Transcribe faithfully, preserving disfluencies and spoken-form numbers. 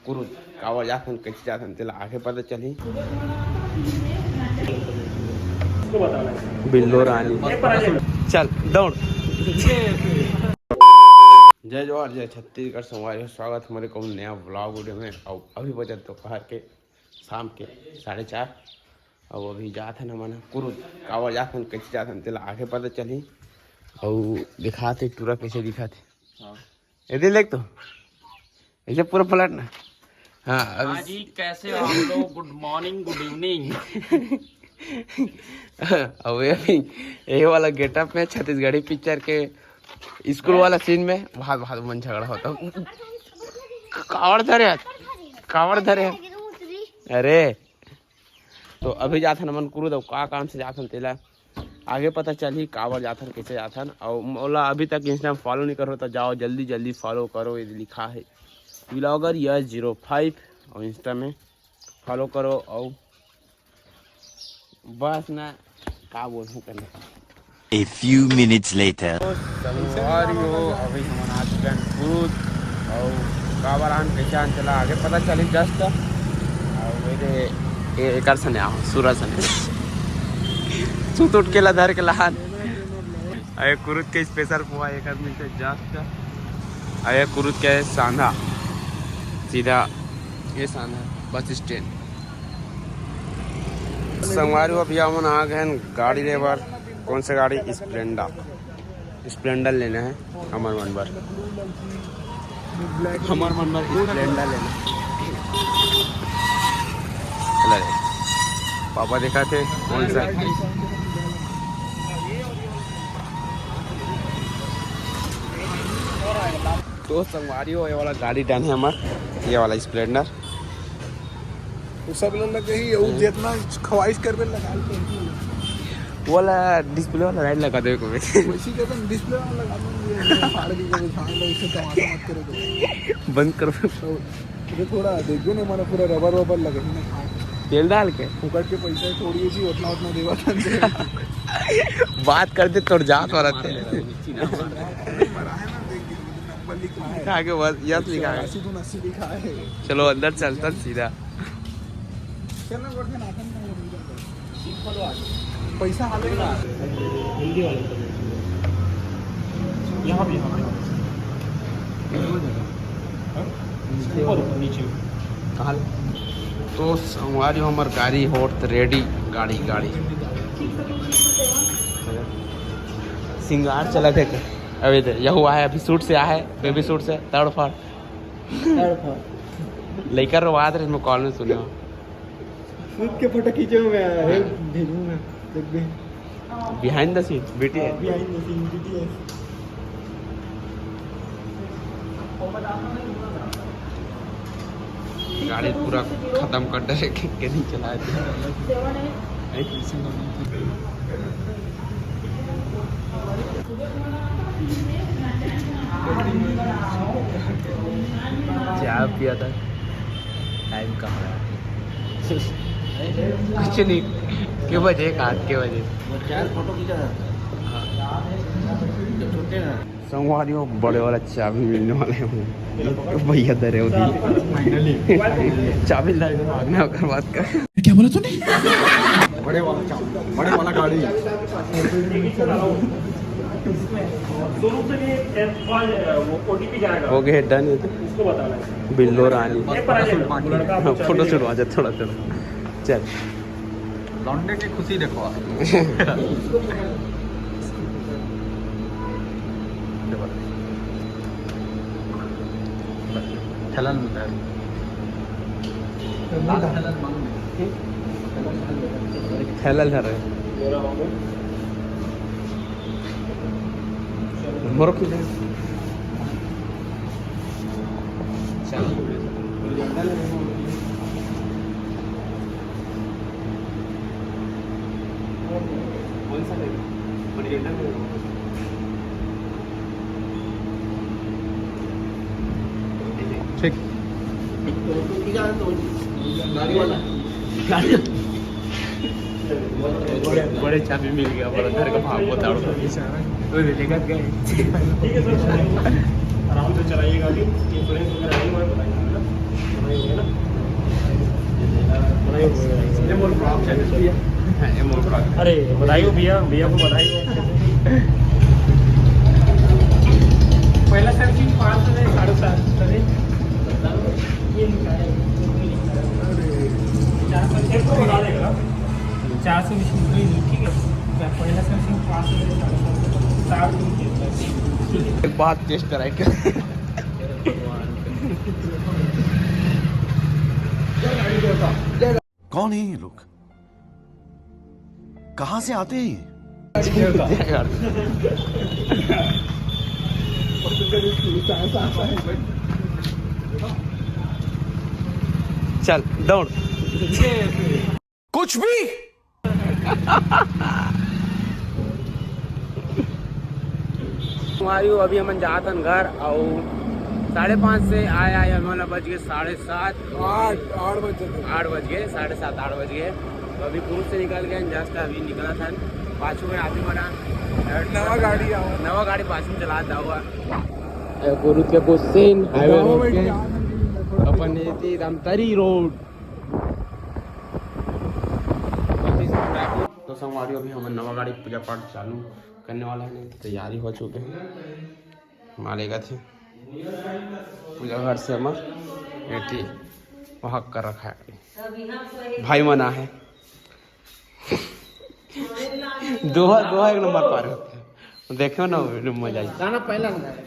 कुरुद काबर जाथन, कैसे जाथन, तेला आगे पता चलही। बिल्लो रानी, चल दौड़। जय जोहार, जय छत्तीसगढ़, संगवारी हो, स्वागत हमारे को नया व्लॉग वीडियो में। और अभी बजत दोपहर के, शाम के साढ़े चार। और अभी जात हन हमन कुरुद, काबर जात हन, कैसे जात हन, तेला आगे पता चलही। और दिखाते टूरा कैसे दिखाते। हाँ। ये देख तो, ऐसे पूरा पलट ना। हाँ, अब हाँ जी, कैसे हो आप लोग? गुड मॉर्निंग, गुड इवनिंग। अब ये भी, ये वाला गेटअप में छत्तीसगढ़ी पिक्चर के स्कूल वाला सीन में भात भात मन झगड़ा होता। कावड़ धरे हाथ, कावड़ धरे हाथ। अरे, तो अभी जाथन हमन कुरुद, अउ का काम से जाथन तेला आगे पता चलही, काबर जाथन, कैसे जाथन। अउ मोला अभी तक इंस्टा में फॉलो नहीं करो तो जाओ, जल्दी जल्दी फॉलो करो, ये लिखा है व्लॉगर यस ज़ीरो फ़ाइव, और इंस्टा में फॉलो करो। और बस ना, का बोलूँ करना। A few minutes later. तो संगवारी हो, अभी हमन आ चुके हैं कुरुद, और काबर आन, कैसे आन, चला आगे पता चली जस्ट। और मेरे ए-, एकर सने आओ, सूरज सने। सुत उठ के ला धर के लहान। अरे कुरुद के स्पेशल पोहा एक आदमी से जस्ट। अरे कुरुद के सांधा, सीधा ये सांधा बस स्टैंड। संगवारी हो, अभी हमन आ गए हैं गाड़ी ले बर। कौन से गाड़ी? स्प्लेंडर। स्प्लेंडर लेना है हमर मन बर। हमर मन बर स्प्लेंडर लेना। चला रे। पापा देखा थे कौन सा। तो संगवारी हो, ये वाला गाड़ी डन है हमर, ये वाला स्प्लेंडर। वो सब लोग लगे ही, वो जितना ख्वाहिश करबे लगा ले। वो वाला डिस्प्ले वाला लाइट लगा दे को। वैसे कहते हैं, डिस्प्ले वाला लगा दे, फाड़ के कभी झाड़ लो, इसे तमाशा मत करो तो। बंद करो। तो ये थोड़ा देखो ना, हमारा पूरा रबर वबर लगे ही ना। तेल डाल के? फुकट के पैसा थोड़ी जी, उतना उतना देवा था। बात करते तोड़ जात वाला थे। मरा है ना, देख, नंबर लिखा है। लिखा के बस यस लिखा है। अस्सी तो अस्सी लिखा है। चलो अंदर चलता सीधा। चल ना, बढ़िया नाटक में हो जाता है। पैसा हालेगा। हिंदी वाले को। यहाँ भी, यहाँ पे। हाँ? ऊपर, ऊपर, नीचे। कहाँ ले? तो संगवारी हो, हमर गाड़ी होत रेडी, गाड़ी, गाड़ी। सिंगार चला थे। अभी तो यह हुआ है, अभी शूट से आया है, बेबी शूट से, तड़फड़। लइका रोवात रहे, मैं कॉल में सुने हो। खुद के फोटो खींचे हुए हैं, अरे, भेजूंगा, देख दे। Behind the scene, B T S। Behind the scene, B T S। गाड़ी पूरा खत्म कर डरे के, के नहीं चलाए थे। चाय पिया था, टाइम कहाँ है? कुछ नहीं। के बजे? एक आध के बजे। वो चार फोटो खींचा था। हाँ। जब छुट्टे ना। संगवारी हो, बड़े वाला चाबी मिलने वाले हैं। भैया धरे होती। Finally। चाबी लाए थे, भागना, ओकर बात कर। क्या बोला तूने? बड़े वाला चाबी, बड़े वाला गाड़ी। दोनों के लिए, अ, वो O T P जाएगा। हो गए, डन है तो। उसको बताना है। बिल्लो रानी। ये पर आ जाएगा। फोटो शूट हो जाए थोड़ा थोड़ा। चल। लौंडे की खुशी देखो आप। ठेलन, ठेलन धर। मोर खुद है। कौन सा लेना? ठीक। गाड़ी वाला। बड़े, बड़े चाबी मिल गया, बड़ा घर का भाग बताओ। वो देखा गए। आराम से चलाइए गाड़ी, इंश्योरेंस वगैरह नहीं हुआ है, बताइए। अरे, बधाई हो भैया, भैया को बधाई हो। पहला सर्विसिंग पाँच बजे, साढ़े सात बजे। ये लिखा है, चार सौ छः को बता देगा। चार सौ बीस रुपये, ठीक है। पहला सर्विसिंग पाँच बजे, साढ़े सात बजे, चार सौ बीस रुपये, ठीक है। एक बात टेस्ट कराए क्या? कौन है ये लोग? कहाँ से आते हैं ये? चल दौड़। कुछ भी। हमारी अभी हमन जात हन घर, अउ साढ़े पाँच से आए आए हमन ला बज गए साढ़े सात। आठ, आठ बज गए। आठ बज गए, साढ़े सात, आठ बज गए। तो अभी पुरुष से निकल गए, जस्ट अभी निकला था। पाछू में आदमी बना नवा गाड़ी आवा। नवा गाड़ी पाछू में चला जाओगा। गुरु के कुछ सीन हाईवे गाँव रोड में के। क्या है? अपन ये थी धमतरी रोड। तो संगवारी, अभी हमन नवा गाड़ी पूजा पाठ चालू करने वाला है, नहीं तो तैयारी हो चुके हैं। मालेगा थे पूजा घर से हमर एती वहाँ कर रखा है। भाई मना है। दोहा, दोहा एक नंबर पार होते हैं। देखो ना, मजा आई। गाना पहला ना है।